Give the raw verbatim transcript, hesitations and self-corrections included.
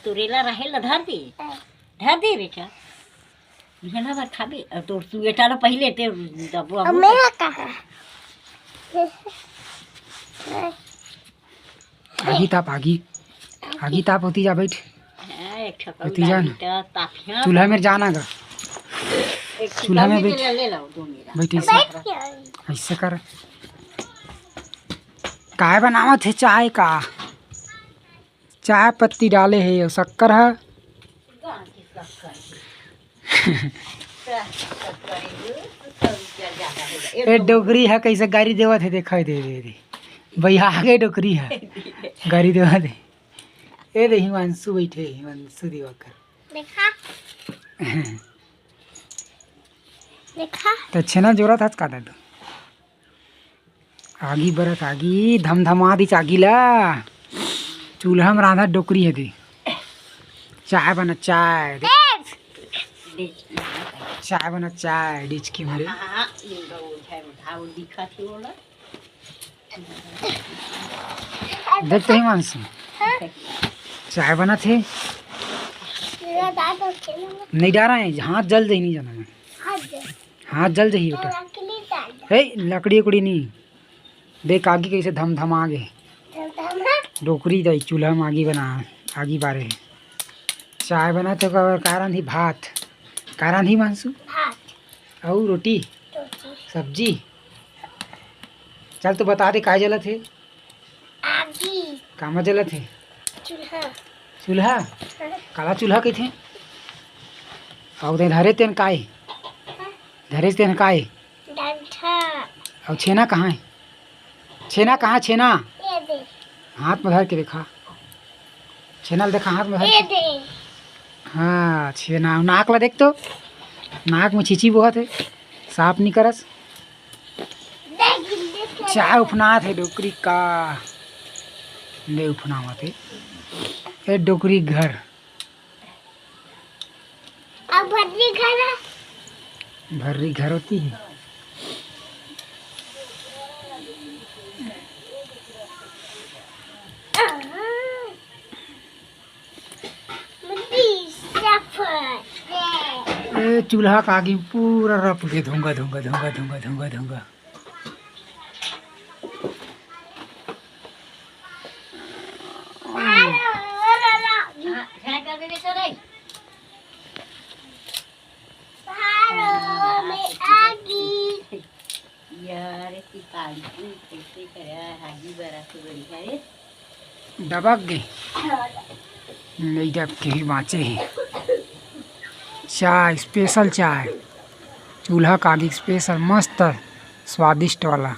तुरेला राहेल ला धर दे, धर दे बेटा, बिहना भर खाबे। अउ तोर स्वेटर ला पहिले ते दबो अब अब। मेरा कहाँ? आगी ताप, आगी, आगी ताप होती जा, बैठ। हाँ, एक ठो होती जा ना। चूल्हा में जाना गा। एक ठो चूल्हा में बैठ। ले लो, दो मेरा। बैठ ऐसे। बैठ के आई। ऐसे कर। काय बनावत हे चाय का? चाय पत्ती डाले हे अउ शक्कर ह। ए डोकरी ह कइसे गारी देवत हे, देखा दे, दे, दे। भैया आगे डोकरी ह गारी देवत हे। ए दे हिमांशु बैठे, हिमांशु दिवाकर। देखा। देखा। त छेना जोरत हस का दादू? आगी बरत, आगी धमधमा दिस आगी ला। चूल्हा में रांधत डोकरी हे दी। चाय बना, चाय। चाय बना, चाय, डिचकी भरे। देखते ही मानसी। चाय बनत हे। नहीं डारा हे, हाथ जल जाही, नहीं जाना मैं। हाथ जल जाही बेटा। हे, लकड़ी उकड़ी नहीं। देख आगी कइसे धमधमा गे। डोकरी दाई चूल्हा में आगी बना, आगी बारे हे। चाय बनत हे, ओकर का रांधी? भात। का रांधी मानसू? भात। अउ रोटी? रोटी। सब्जी? चल तो बता दे, काय जलत हे? आगी। कामा जलत हे? चूल्हा। चूल्हा? हाँ। काला चूल्हा कहिथे? अउ दे धरे तेन काय? हाँ। धरे तेन काय? डंठा। अउ छेना कहाँ हे? छेना कहाँ हे? छेना? ये दे। हाथ में धर के देखा। छेना ल देखा, हाथ में धर ये के। दे। हाँ, छेना। नाक ला देख तो, नाक में छींची बोहत हे, साफ नहीं करस। देख, देख, देख। चाय उफनात हे डोकरी का, ले उफनावत हे। ए डोकरी घर। अब भर्री घर हे। भर्री घर होती हे। ए चूल्हा का आगी पूरा रप के धुंगा, धुंगा, धुंगा, धुंगा, धुंगा, धुंगा। यार, की काली कैसे करे, आगी बरा से बढ़िया रे। दबक गे। नहीं दबके ही बाँचे ही। चाय, special चाय। चूल्हा का आगी special, मस्त, स्वादिष्ट वाला।